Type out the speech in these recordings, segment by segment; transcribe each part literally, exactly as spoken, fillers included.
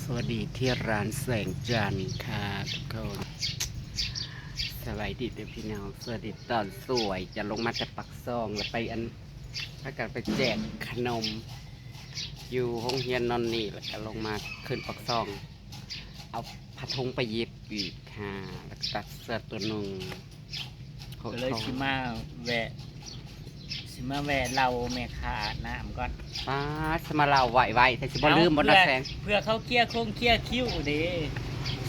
สวัสดีที่ร้านแสงจันทร์ค่ะทุกคน สวัสดีเด้อพี่น้อง สวัสดีตอนสวย จะลงมาแต่ปากซอง แล้วไปอัน พากันไปแจกขนม อยู่โรงเรียนนอนนี่ แล้วก็ลงมาขึ้นปากซอง เอาผ้าถุงไปหยิบอีกค่ะ แล้วก็ตัดเสื้อตัวหนึ่ง ก็เลยสิมาแวะ สิมาแวะเล่าแม่ค้าน้ำก่อน ป๊าด สิมาเล่าไวๆ แต่สิบ่ลืมบ่นะแสง เพื่อเขาเคลียร์คงเคลียร์คิวเด้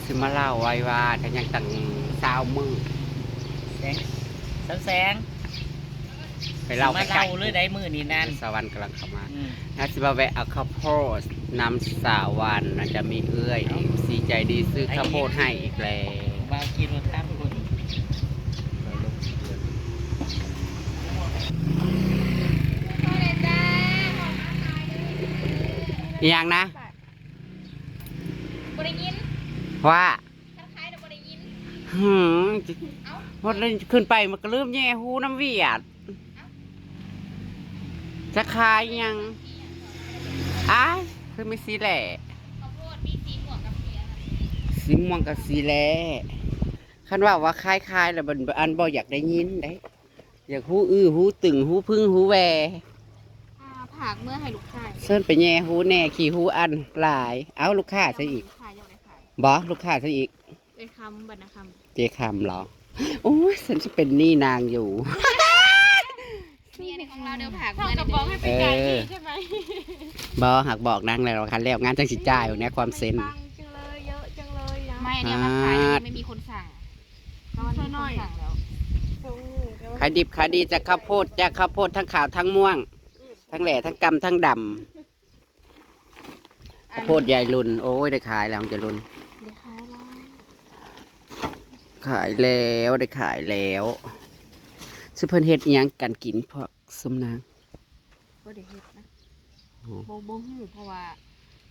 สิมาเล่าไวว่ากันยังตั้งซาวมื้อ แสง สาวแสง ไปเล่า สิมาเล่า ไกลๆ เลยได้มื้อนี้นั่น สวรรค์กำลังเข้ามา อืม น่าสิมาแวะเอาข้าวโพดน้ำสาวัน น่าจะมีเอื้อย เอ้า เอฟซี ใจดีซื้อข้าวโพดให้อีกแล้ว มากินรถตามคน อีหยังนะ บ่ได้ยิน ว่า คันขายน่ะบ่ได้ยิน หืม เอ้า หมดเลย ขึ้นไปมันก็ลืมแย่หูน้ำเวียด จะขายหยัง อ้าย คือมีสีแหล่ ข้าวโพดมีสีม่วงกับสีอะไร สีม่วงกับสีแหล่ คันว่าว่าขายขายแล้วบัดอันบ่อยากได้ยินเด้ อยากฮู้อื้อฮู้ตึงฮู้พึ่งฮู้แว อ่า ฝากเมื่อให้ลูกค้า เชิญไปแย่ฮู้แน่ ขี้ฮู้อันหลาย เอ้า ลูกค้าซะอีก ลูกค้ายังไม่ได้ขาย บ่ ลูกค้าซะอีก เจ๊คำ บรรณคำ เจ๊คำเหรอ โอ้ย ฉันจะเป็นหนี้นางอยู่ นี่อันนี้ของเราเด้อ ฝากเมื่อ เท่ากับบอกให้ไปจ่ายหนี้ เออ ใช่ไหม บ่ หากบอกนางแล้วคันแล้วงานจังสิจ่ายอยู่เนี่ย ความเซ็น ปังจังเลย เยอะจังเลยอะ ไม่ อันนี้เอามาขาย อ่า ไม่มีคนสั่ง ก็มีคนสั่งแล้ว ขายดิบขายดีจากข้าวโพด จากข้าวโพดทั้งขาวทั้งม่วง ทั้งแหล่ทั้งกำทั้งดำ ข้าวโพดยายลุน โอ้ย ได้ขายแล้วของยายลุน ได้ขายแล้ว ขายแล้ว ได้ขายแล้ว สิเพิ่นเฮ็ดอิหยังกันกินพวกซุมนาง บ่ได้เฮ็ดนะ โอ้ บ่ บ่ฮู้ เพราะว่า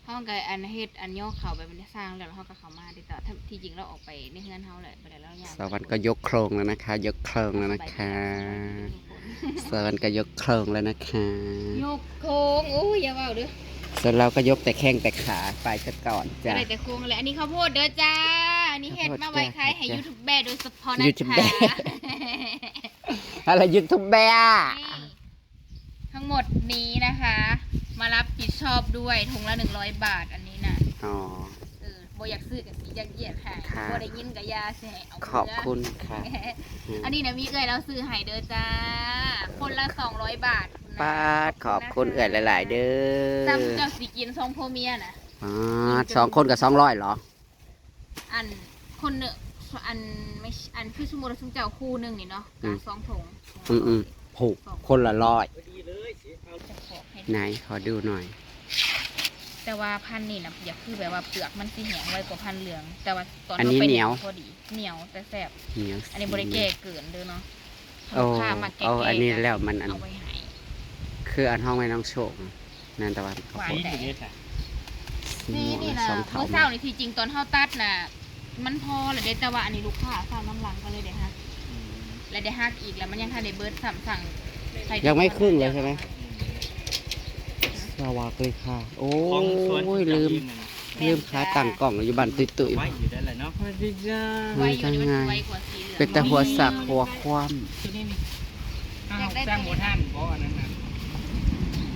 เฮาก็อันเฮ็ดอันย่อเขาแบบมันสร้างแล้ว เฮาก็เข้ามาติดต่อ ที่จริงเราออกไปในเฮือนเฮาแหละ บ่ได้แล้วย่าง สวรรค์ก็ยกโครงแล้วนะคะ ยกโครงแล้วนะคะ สวัสดีทุกคน สวรรค์ก็ยกโครงแล้วนะคะ ยกโครง โอ้ย อย่าเว้าเด้อ ส่วนเราก็ยกแต่แข้งแต่ขาไปซะก่อนจ้ะ อะไรแต่โครงอะไร อันนี้ข้าวโพดเด้อจ้า อันนี้เฮ็ดมาไว้ขายให้ ข้าวโพดจ้ะ ยูทูบเบอร์โดยเฉพาะนะคะ ยูทูบเบอร์ อะไรยูทูบเบอร์ นี่ ทั้งหมดนี้นะคะ มารับผิดชอบด้วย ถุงละหนึ่งร้อยบาท อันนี้นะ อ๋อ เออ บ่อยากซื้อกับสีอยากเหยียดให้ ค่ะ บ่ได้ยินกับยาแสเอา ขอบคุณค่ะ อันนี้นะมีเอื้อยเราซื้อให้เด้อจ้า คนละสองร้อยบาทนะ ป๊าด ขอบคุณ ขอบคุณนะคะ เอื้อยหลายๆ เด้อ ตำเจ้าสิกินสองผัวเมียนะ ป๊าด สองคนกับสองร้อยเหรอ อันคนเนอะ อันไม่ใช่ อันคือสมมุติว่าซุมเจ้าคู่หนึ่งนี่เนาะ อืม ก็สองถุง อืมอืม ผูก สอง คนละร้อย ไหนขอดูหน่อย แต่ว่าพันธุ์นี่นะอยากคือแบบว่าเปลือกมันสิแห้งไวกว่าพันธุ์เหลือง แต่ว่าตอน อันนี้ เอาไป เหนียว นึ่งพอดี เหนียวแต่แซ่บ เหนียว อันนี้บ่ได้แก่เกินเด้อเนาะ โอ้ ลูกค้ามาแก่ๆ เอาอันนี้แล้วมันอัน เอาไว้ให้ คืออันห้องไว้น้องโชค นั่นตะวันข้าวโพด หวานแต่ สีนี่นะ สองเท่า มื้อเช้านี่ที่จริงตอนเฮาตัดน่ะ มันพอแล้วเด้ แต่ว่าอันนี้ลูกค้าสั่งน้ำหลังก็เลยได้ฮัก อืม และได้ฮักอีกแล้วมันยังทันได้เบิดซ้ำ สั่ง ยังไม่ครึ่งเลยใช่ไหม สวัสดีค่ะ โอ้ ของสวน ย ลืม เองน่ะนะ ลืมขาตั้งกล้องอยู่บ้านตุ้ยๆ ไว้อยู่ได้แหละเนาะ สวัสดีจ้า ไวอยู่ นี่มันไวกว่าสีเหลือง เป็นตาหัวสักหัวคว่ำ ตัวนี้นี่ อ้าว อยากได้ สร้างบ่ทันบ่อันนั้นน่ะ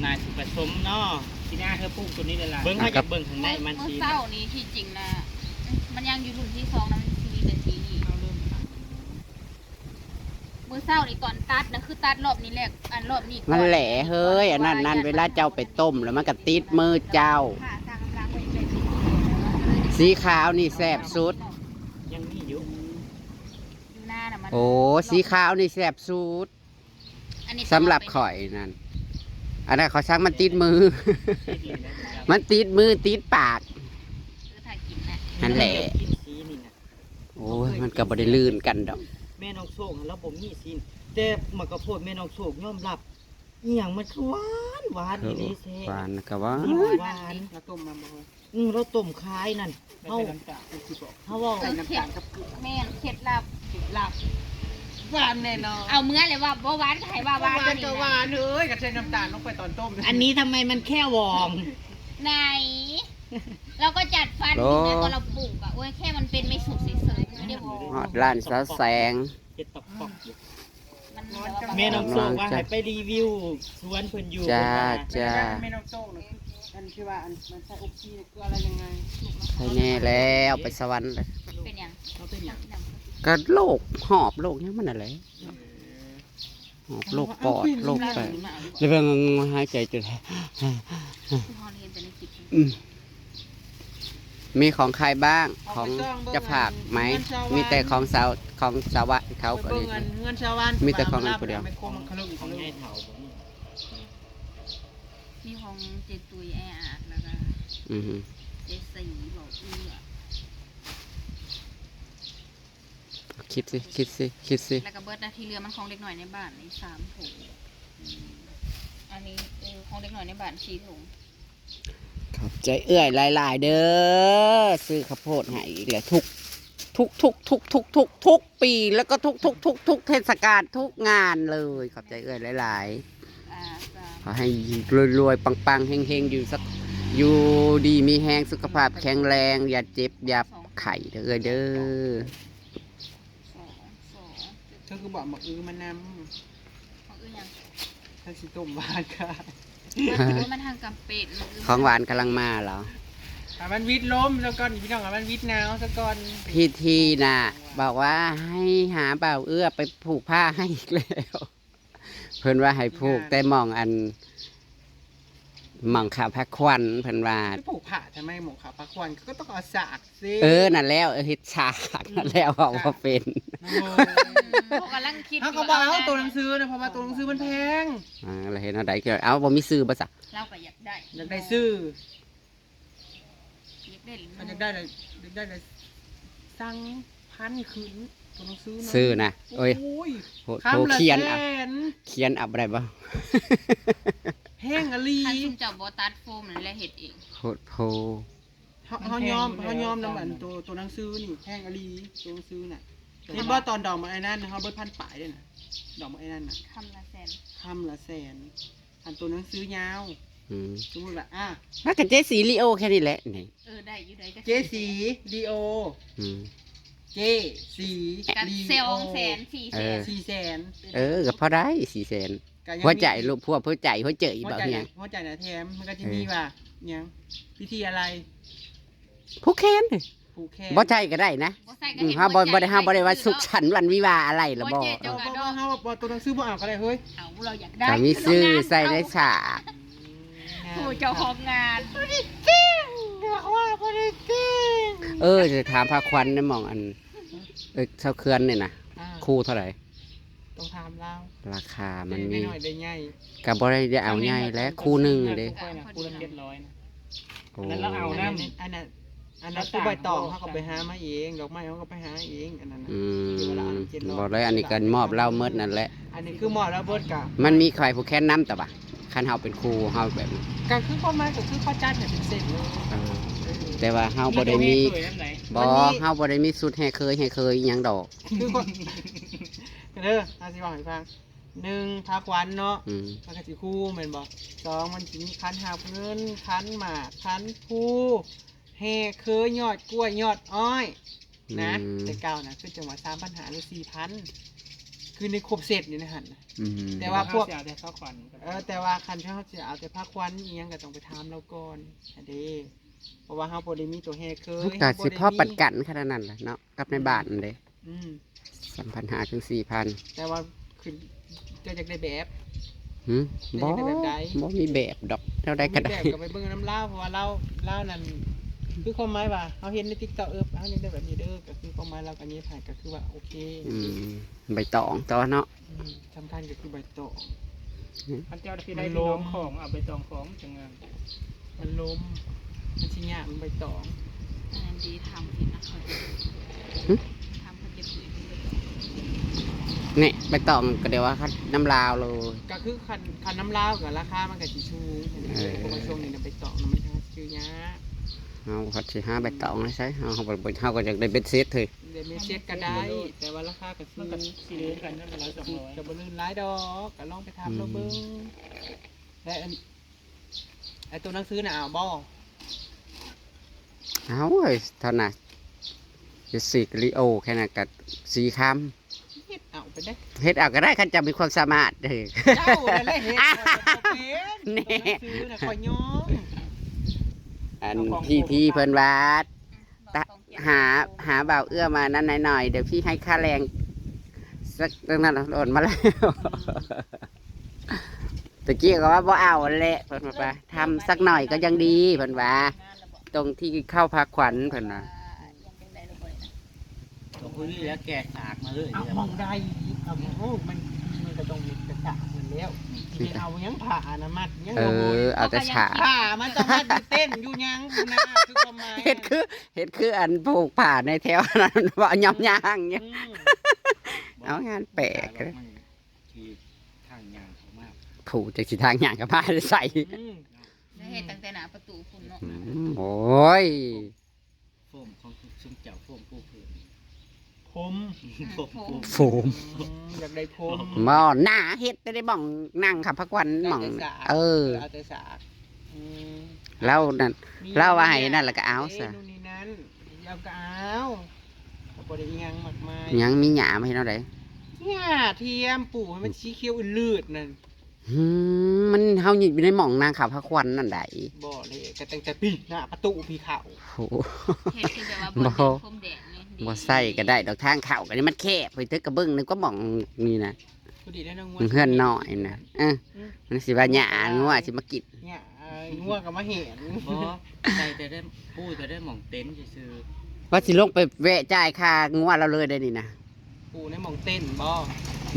น่าสิผสมเนาะ ที่หน้าเธอปลูกตัวนี้เลยล่ะ เบิ่ง อ่ะ เขา ครั จะ บ เบิ่งข้างในมัน มื้อ สี เช้านี้ที่จริงนะ มันยังอยู่รุ่นที่สองนะ มันสิมีแต่สีนี้ เอาเริ่ม มื้อเช้านี่ตอนตัดนะ คือตัดรอบนี้แหละ อันรอบนี้ก่อน มันแหละเฮ้ย อันนั้น นั่น เวลาเจ้าไปต้มแล้วมันก็ติดมือเจ้า ค่ะ สั่ง สั่งไว้เป็นสีนี้ สีขาวนี่แซ่บสุด ยังมีอยู่ อยู่หน้าน่ะมัน โอ้ สีขาวนี่แซ่บสุด อันนี้ สำหรับข่อยนั่น อันนั้นเขาสั่งมันติดมือ มันติดมือติดปาก คือถ้ากินนะ นั่นแหละ กินสีนี่นะ โอ้ย มันก็บ่ได้ลื่นกันดอก แม่น้องโชคเราบ่มีสี แต่หมากข้าวโพดแม่น้องโชคยอมรับ อีหยังมันคือหวาน หวานอีหลีแท้ หวานก็หวาน หวาน เราต้มมาบ่ อืม เราต้มขายนั่น ไม่ใส่น้ำตาล เฮา คือสิบอก เฮาเว้า ใส่น้ำตาลกับเกลือ แม่น เคล็ดลับ เคล็ดลับ หวานแน่นอน เอาเมื่อเลยว่าบ่หวานก็ให้ว่าหวาน หวานก็หวาน ตัวนี้นะ เอ้ย ก็ใส่น้ำตาลลงไปตอนต้ม อันนี้ทำไมมันแค่วอง ไหน เราก็จัดฟันอยู่นะ โอ้ ตอนเราปลูกอะ โอ้ย แค่มันเป็นไม่สุกเฉยๆ ไม่ได้บอก ฮอดร้านสาวแสง เฮ็ดตอกๆ อยู่ มันแบบว่า แม่น้องโชคว่าให้ไปรีวิวสวนเพิ่นอยู่ จ้า เพิ่นว่า จ้า แม่น้องโชคน่ะ อันที่ว่าอันมันใส่อบชีสเนี่ยคืออะไรยังไง ใครแน่แล้ว ไปสวรรค์เลย เป็นหยัง เขาเป็นหยัง ก็โรคหอบโรคหยังมันนั่นแหละ เออ หอบโรคปอด โรคไต แล้วเบิ่งหายใจจน อืม มีของใครบ้าง ของเจ้าภาพไหม มีแต่ของสาว ของสาวะเขาก็ เบิ่ง ดี เงินชาวบ้าน มีแต่ของอันผู้เดียว แม่ครัวมันขลุ่ม ของยายเฒ่าบ่มี มีของเจตุย แออาด แล้วก็ อือหือ เจสี บอกเอื้อ คิดสิ คิดสิ คิดสิ แล้วก็เบิดนะ ที่เหลือมันของเด็กน้อยในบ้านนี่ สามถุง อืม อันนี้ เออ ของเด็กน้อยในบ้าน สี่ถุง ขอบใจเอื้อยหลายๆ เด้อ ซื้อข้าวโพดให้อีกแล้ว ทุก ทุก ทุก ทุก ทุก ทุก ทุกปี แล้วก็ทุก ทุก ทุก ทุกเทศกาล ทุกงานเลย ขอบใจเอื้อยหลายๆ อ่า จ้ะ ขอให้รวยๆ ปังๆ เฮงๆ อยู่สัก อยู่ดีมีแฮง สุขภาพแข็งแรง อย่าเจ็บ อย่าไข้เด้อเอื้อยเด้อ สอง สอง เธอคือบอกหมากอื้อมานำ หมากอื้อหยัง ถ้าสิต้มหวานค่ะ มัน มันทางกำเป็น หมากอื้อ ของหวานกำลังมาเหรอ อ่ะ มันวิดลมซะก่อน พี่น้องอ่ะ มันวิดหนาวซะก่อน พี่ทีน่ะ บอกว่าให้หาบ่าวเอื้อไปผูกผ้าให้อีกแล้ว เพิ่นว่าให้ผูกแต่หม่องอัน หม่องขาวพระควัน เพิ่นว่า ไปผูกผ้าทำไมหม่องขาวพระควัน ก็ต้องเอาสากสิ เออ นั่นแล้ว เออ เฮ็ดสาก นั่นแล้ว เอาบ่เป็น โอ้ เขากำลังคิดอยู่ เขาก็บอกเอาตัวหนังสือนะ เพราะว่าตัวหนังสือมันแพง อ่า แล้วเฮ็ดแนวใด๋ คือ เอ้า บ่มีชื่อบ่ซะ เราก็อยากได้ อยากได้ชื่อ อยากได้ อันอยากได้เลย อยากได้เลย สั่งพันขึ้น ตัวหนังสือนะ ชื่อนะ โอ้ย โอ้ย โห คำละ โห เขียนเอา แสน เขียนเอาบ่ได้บ่ แพงอะลี คันซุมเจ้าบ่ตัดโฟมนั่นแหละเฮ็ดเอง โพดโพ เฮา มันแพง เฮายอม อยู่แล้ว เฮายอมนำอัน จ้ะ ตัว ตัวหนังสือนี่ แพงอะลี ตัวหนังสือน่ะ เห็นบ่ ตอนดอกไม้อันนั้น เฮาเบิดพันปลายเด้น่ะ ดอกไม้อันนั้นน่ะ คำละแสน คำละแสน อันตัวหนังสือยาว อืม สมมุติว่า อ่ะ แล้วก็เจสีลีโอแค่นี้แหละ นี่ เออ ได้อยู่ ได้ก็ เจสีลีโอ อืม เจสี กัน ลีโอ สองแสน สี่แสน เออ สี่แสน เออ ก็พอได้ สี่แสน ก็ยังมี หัวใจลูกพวกหัวใจ หัวใจ หัวใจ บ่เนี่ย หัวใจน่ะแถม มันก็จะมี เออ ว่า หยัง พิธีอะไร ผูกแขน ผูกแขน บ่ใช่ก็ได้นะ บ่ใช่ก็ อืม เห็น เฮาบ่ หัวใจ บ่ได้ เฮาบ่ได้ว่า ใส่ชื่อ สุขสันต์วันวิวาห์อะไรล่ะ หัวใจ บ่ เจ้า เออ บ่ บ่ เฮาบ่ ตัวหนังสือบ่เอาก็ได้เฮ้ย เอา เราอยากได้ ก็มีชื่อใส่ในสาก ผู้เจ้าของงาน บ่ได้จริง บอกว่าบ่ได้จริง เออ จะถามพระควันในหม่องอัน เอ้ย เสาเขื่อนนี่นะ อ่า คู่เท่าไหร่ ต้องถามลาว ราคามันมี ได้น้อยได้ใหญ่ ก็บ่ได้ ได้เอาใหญ่แล้ว คู่หนึ่งเด้ คู่ละเจ็ดร้อยนะ โอ้ อันนั้นเราเอานะ อันนั้น อันนั้น อันนั้นคือใบตอง เขาก็ไปหามาเอง ดอกไม้เขาก็ไปหาเอง อันนั้นน่ะ อืม เวลาเอาเจ็ดร้อย บ่ได้ อันนี้ก็มอบลาวหมดนั่นแหละ อันนี้คือมอบลาวเบิดกะ มันมีใครผู้แค้นนำแต่ว่า คันเฮาเป็นคู่เฮาแบบนั้น ก็คือความหมายก็คือเขาจัดให้เป็นเซตเลย เออ เออ แต่ว่าเฮาบ่ได้มี มีตัวแห่เคยนำไหน บ่ วันนี้ เฮาบ่ได้มีชุดแห่เคย แห่เคยอิหยังดอก คือคน เด้อ เฮาสิบอกให้ฟัง หนึ่ง พระควันเนาะ อืม มันก็สิคู่แม่นบ่ สอง มันสิมีขันหาบเงิน ขันหมาก ขันพลู แห่เคยยอดกล้วยยอดอ้อยนะ อืม แต่เก่านะคือจังหวัดสามพันห้าหรือสี่พัน คือในครบเซตนี่นะหั่นน่ะ อืม แต่ว่าพวก เฮาสิเอาแต่พระควัน เออ แต่ว่าคันเฮาสิเอาแต่พระควันอิหยังก็ต้องไปถามลาวก่อนหั้นเด้ เพราะว่าเฮาบ่ได้มีตัวแห่เคย มันก็สิพอปานกันขนาดนั้นแหละเนาะ กับในบ้านนั่นเด้ อืม สามพันห้าถึงสี่พัน แต่ว่าขึ้น เจ้าอยากได้แบบ หึ เจ้าอยากได้แบบใด บ่ บ่มีแบบดอก แนวใดก็ได้ มีแบบก็ไปเบิ่งนำลาว เพราะว่าลาว ลาวนั่น คือความหมายว่า เฮาเห็นใน TikTok เออ เฮาอยากได้แบบนี้เด้อ ก็คือความหมายลาวก็เย็บให้ ก็คือว่าโอเค อืม ใบตองตัวเนาะ อืม สำคัญก็คือใบตอง อืม คันเจ้าสิได้ มันลม ที่น้องของ เอาใบตองของจังงาม มันลม มันสิยาก มันใบตอง อันนั้นดีทำที่นักเขาจะ หึ ทำเขาจะปลูกเป็นใบตอง นี่ใบตองก็เดี๋ยวว่าคันนำลาวเลย ก็คือคัน คันนำลาวก็ราคามันก็สิสูง เออ เพราะว่าช่วงนี้น่ะใบตองน่ะมันหาซื้อยาก เฮาคันสิหาใบตองให้ใช้ เฮา เฮาบ่ เฮาก็อยากได้เบ็ดเสร็จเฮ้ย เดี๋ยวมีเช็ดก็ได้ แต่ว่าราคาก็สูง มันก็สิเหมือนกันนั่นแหละ ร้อยสองร้อย ก็บ่ลื่นหลายดอก ก็ลองไปถามลาวเบิ่ง อืม และอัน ไอ้ตัวหนังสือน่ะเอาบ่ เอาเว้ยเท่านั้น จะสีกริโอแค่นั้นกับสีคำ เฮ็ดเอาไปได้ เฮ็ดเอาก็ได้ คันเจ้ามีความสามารถเด้อ เจ้านั่นแหละเฮ็ดเอาบ่เป็น นี่ ซื้อนะ ข้อยย้อง อัน เอาของ พี่ ผม พี่เพิ่นว่า ตะ หา หาบ่าวเอื้อมานั่นหน่อยๆ เดี๋ยวพี่ให้ค่าแรง สัก ตั้งนั้นโอนมาแล้ว ตะกี้ก็ว่าบ่เอาแหละ เพิ่นว่า ทำสักหน่อยก็ยังดี เพิ่นว่า ตรงที่เข้าพระขวัญ เพิ่นว่า ของคนนี้แล้วแกะสากมาเลย เอามองได้ เอามอง โอ้ มัน มันก็ต้องมีกระสากมันแล้ว สิไปเอาหยังผ้าอนามัยหยัง เออ เอาแต่ฉาก ผ้ามันต้องมัดอยู่เต็นท์อยู่หยังอยู่นะ คือความหมาย เฮ็ดคือ เฮ็ดคืออันผูกผ้าในแถวนั้น ว่าย่ำย่างเนี่ย อืม เอางานแปลก มันคือทางย่างเขามาก ผูกจากสิทางย่างกับผ้าใส่ อืม แล้วเฮ็ดตั้งแต่หน้าประตูพุ้นเนาะ อืม โอ้ย โฟมของซุมเจ้า โฟมปูพื้น ผม โฟมปู โฟม อืม อยากได้ผม หม้อหน้าเฮ็ดแต่ได้หม่องนั่งค่ะ พักวันหม่อง เอาแต่สาก เออ เอาแต่สาก อืม แล้วนั่น มี แล้วว่าให้นั่นแล้วก็เอาซะ เอ้ย นู่นนี่นั่น เอาก็เอา ก็บ่ได้อิหยังมากมาย ยังมีหญ้ามาให้เราได้ หญ้าเทียมปลูกให้มันสีเขียวอืดๆนั่น หืม มัน เฮาอยู่ในหม่องนางขาวพระควันนั่นใด บ่เลย ก็ตั้งแต่ปีหน้าประตูพี่เขา โอ้โห เฮ็ดคือแบบว่า บ่ บ่แดง พรมแดงไง บ่ใส่ก็ได้ดอก ทางเข้าก็นี่มันแคบ ไปเถอะ กระเบื้องนึกว่าหม่องนี่นะ พอดีได้น้องงวด เฮือนน้อยนะ เออ อืม มันสิว่าหญ้างัวสิมากิน หญ้า เอ่อ งัวก็มาเห็น บ่ ใส่แต่ได้ ปูแต่ได้หม่องเต็นท์ซื่อๆ ว่าสิลงไปแวะจ่ายค่างัวเราเลยได้นี่นะ ปูในหม่องเต็นท์บ่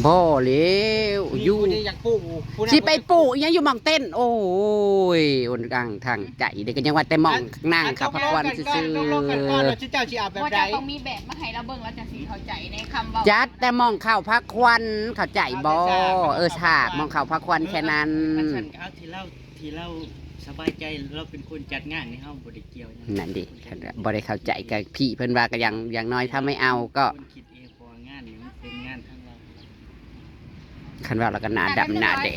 บ่แล้ว ผู้นี้ อยู่ ผู้นี้อยากปู ผู้นั้น สิไปปูอิหยังอยู่หม่องเต็นท์ โอ้ย อ่อนอังทางใจเด้ ก็ยังว่าแต่หม่อง อัน นางขาวพระควันซื่อๆ ตกลงกันก่อน ตกลงกันก่อนว่าเจ้าสิเอาแบบใด ว่าเจ้าต้องมีแบบมาให้เราเบิ่ง แล้วจั่งสิเข้าใจในคำเว้า จัดแต่หม่องขาวพระควัน เข้าใจบ่ เอาแต่สาก เออ สากหม่องขาวพระควันแค่นั้น คันซั่นก็เอาที่เรา ที่เราสบายใจ เราเป็นคนจัดงานนี่ เฮาบ่ได้เกี่ยวหยัง นั่นดิ บ่ได้เข้าใจกับพี่เพิ่นว่าก็อย่าง อย่างน้อยถ้าไม่เอาก็ คนคิดเอง เพราะว่างานนี่มันเป็นงานทางเรา คันว่าเราก็หน้าดำหน้าแดง